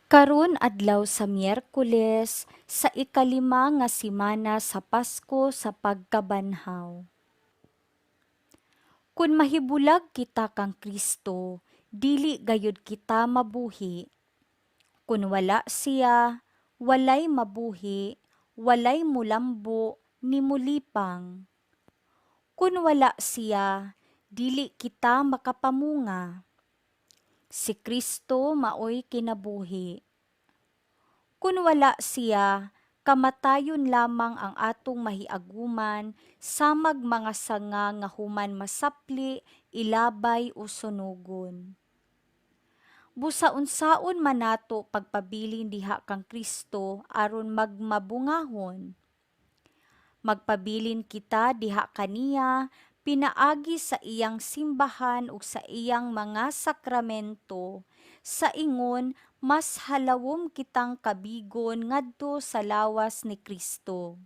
Karon adlaw sa Miyerkules sa ikalima nga semana sa Pasko sa pagkabanhaw. Kun mahibulag kita kang Kristo, dili gayud kita mabuhi. Kun wala siya, walay mabuhi, walay mulambo ni mulipang. Kun wala siya, dili kita makapamunga. Si Kristo maoy kinabuhi. Kun wala siya, kamatayon lamang ang atong mahiaguman samag mga sanga nga human masapli, ilabay o sunogon. Busa unsaon man nato pagpabilin diha kang Kristo aron magmabungahon? Magpabilin kita diha kaniya pinaagi sa iyang simbahan ug sa iyang mga sakramento, sa ingon mas halawom kitang kabigon ngadto sa lawas ni Kristo.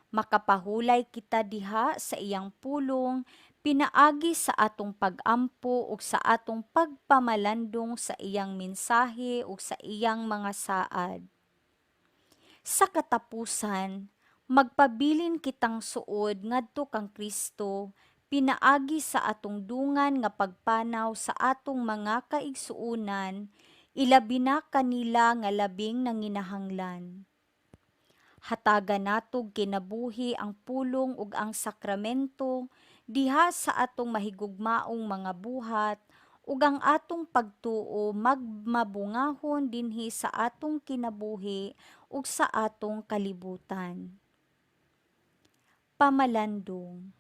Makapahulay kita diha sa iyang pulong pinaagi sa atong pag-ampo ug sa atong pagpamalandong sa iyang mensahe ug sa iyang mga saad. Sa katapusan, magpabilin kitang suod ngadto kang Kristo pinaagi sa atong dungan nga pagpanaw sa atong mga kaigsuonan, ilabi na kanila nga labing nanginahanglan. Hatagan natog kinabuhi ang pulong ug ang sakramento diha sa atong mahigugmaong mga buhat, ug ang atong pagtuo magmabungahon dinhi sa atong kinabuhi ug sa atong kalibutan. Pamalandong.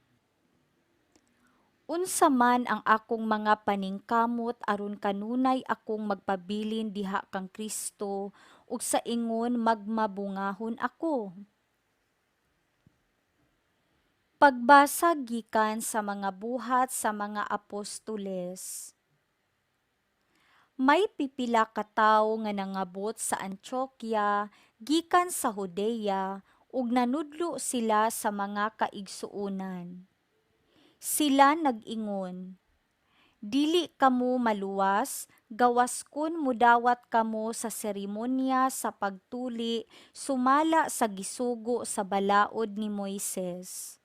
Unsa man ang akong mga paningkamot aron kanunay akong magpabilin diha kang Kristo ug sa ingon magmabungahon ako? Pagbasa gikan sa mga Buhat sa mga Apostoles. May pipila ka tawo nga nangabot sa Antioquia gikan sa Judea ug nanudlo sila sa mga kaigsuonan. Sila nag-ingon, "Dili kamo maluwas gawas kun modawat kamo sa seremonya sa pagtuli sumala sa gisugo sa balaod ni Moises."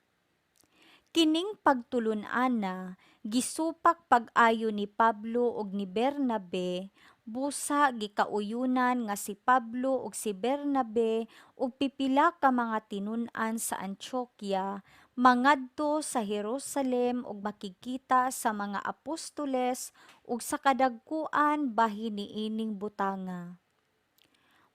Kining pagtulon-ana gisupak pag-ayo ni Pablo ug ni Bernabe, busa gikauyunan nga si Pablo ug si Bernabe ug pipila ka mga tinun-an sa Antioquia mangadto sa Jerusalem ug makigkita sa mga apostoles ug sa kadagkuan bahin niining butanga.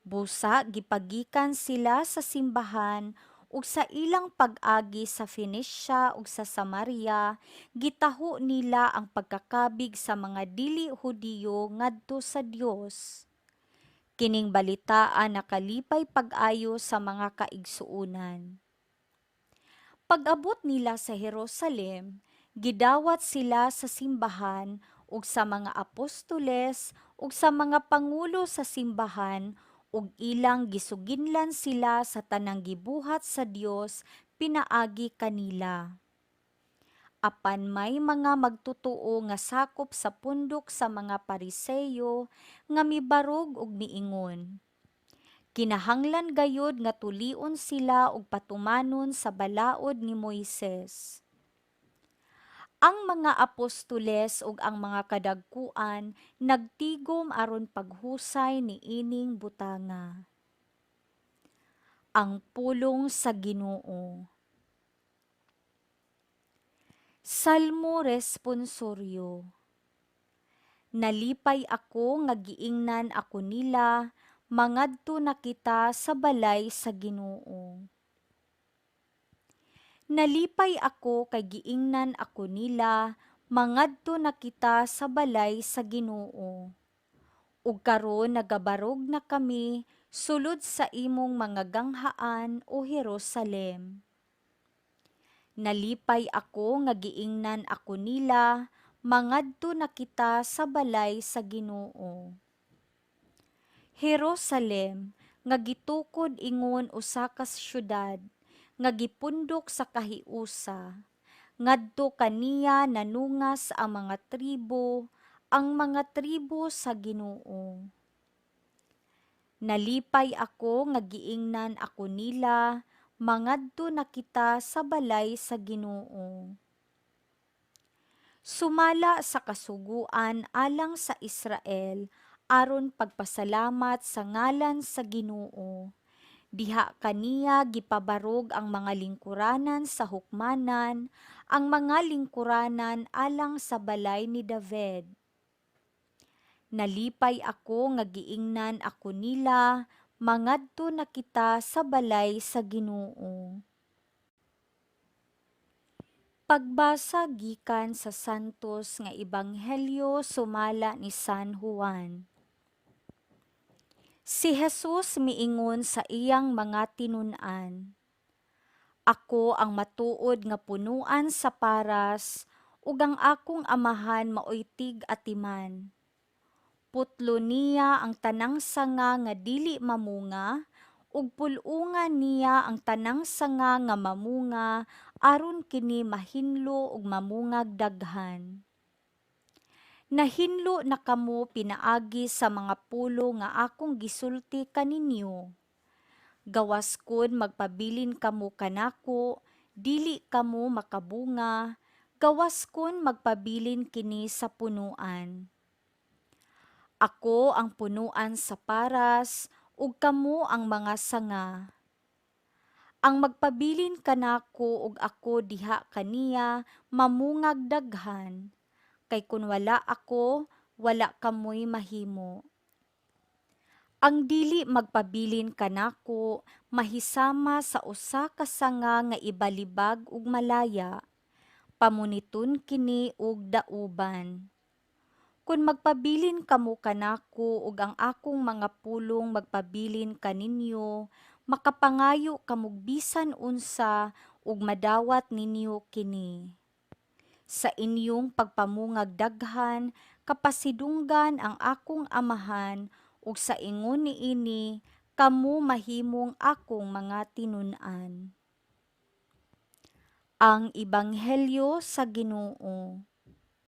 Busa gipagikan sila sa simbahan ug sa ilang pag-agi sa Fenicia ug sa Samaria gitaho nila ang pagkakabig sa mga dili Hudiyo ngadto sa Dios. Kining balitaa nakalipay pag-ayo sa mga kaigsuonan. Pag-abot nila sa Jerusalem, gidawat sila sa simbahan ug sa mga apostoles ug sa mga pangulo sa simbahan ug ilang gisuginlan sila sa tanang gibuhat sa Dios pinaagi kanila. Apan may mga magtotoo nga sakop sa pundok sa mga Pariseyo nga mibarog ug miingon, "Kinahanglan gayud nga tulion sila og patumanon sa balaod ni Moises." Ang mga apostoles ug ang mga kadagkuan nagtigom aron paghusay niining butanga. Ang pulong sa Ginoo. Salmo Responsoryo. Nalipay ako nga giingnan ako nila, "Mangadto na kita sa balay sa Ginoo." Nalipay ako kay giingnan ako nila, "Mangadto na kita sa balay sa Ginoo." Ug karon nagabarog na kami sulod sa imong mga ganghaan, o Jerusalem. Nalipay ako nga giingnan ako nila, "Mangadto na kita sa balay sa Ginoo." Jerusalem, nga gitukod ingon usa ka syudad, nga gipundok sa kahiusa, ngadto kaniya nanungas ang mga tribo, ang mga tribo sa Ginoo. Nalipay ako nga giingnan ako nila, "Mangadto na kita sa balay sa Ginoo." Sumala sa kasuguan alang sa Israel aron pagpasalamat sa ngalan sa Ginoo. Diha kaniya gipabarog ang mga lingkuranan sa hukmanan, ang mga lingkuranan alang sa balay ni David. Nalipay ako nga giingnan ako nila, "Mangadto na kita sa balay sa Ginoo." Pagbasa gikan sa Santos nga Ebanghelyo sumala ni San Juan. Si Jesus miingon sa iyang mga tinun-an, "Ako ang matuod nga punuan sa paras ug ang akong Amahan maoy tig-atiman. Putlo niya ang tanang sanga nga dili mamunga ug pul-ungan niya ang tanang sanga nga mamunga aron kini mahinlo ug mamungag daghan. Nahinlo na kamo pinaagi sa mga pulong nga akong gisulti kaninyo. Gawas kon magpabilin kamo kanako, dili kamo makabunga, gawas kon magpabilin kini sa punuan. Ako ang punuan sa paras ug kamo ang mga sanga. Ang magpabilin kanako ug ako diha kaniya mamungag daghan, kay kun wala ako, wala kamoy mahimo. Ang dili magpabilin kanako mahisama sa usa ka sanga nga ibalibag ug malaya, pamuniton kini ug dauban. Kun magpabilin kamo kanako ug ang akong mga pulong magpabilin kaninyo, makapangayo kamog bisan unsa ug madawat ninyo kini. Sa inyong pagpamungag daghan, kapasidunggan ang akong Amahan ug sa ingon niini kamo mahimong akong mga tinun-an." Ang Ebanghelyo sa Ginoo.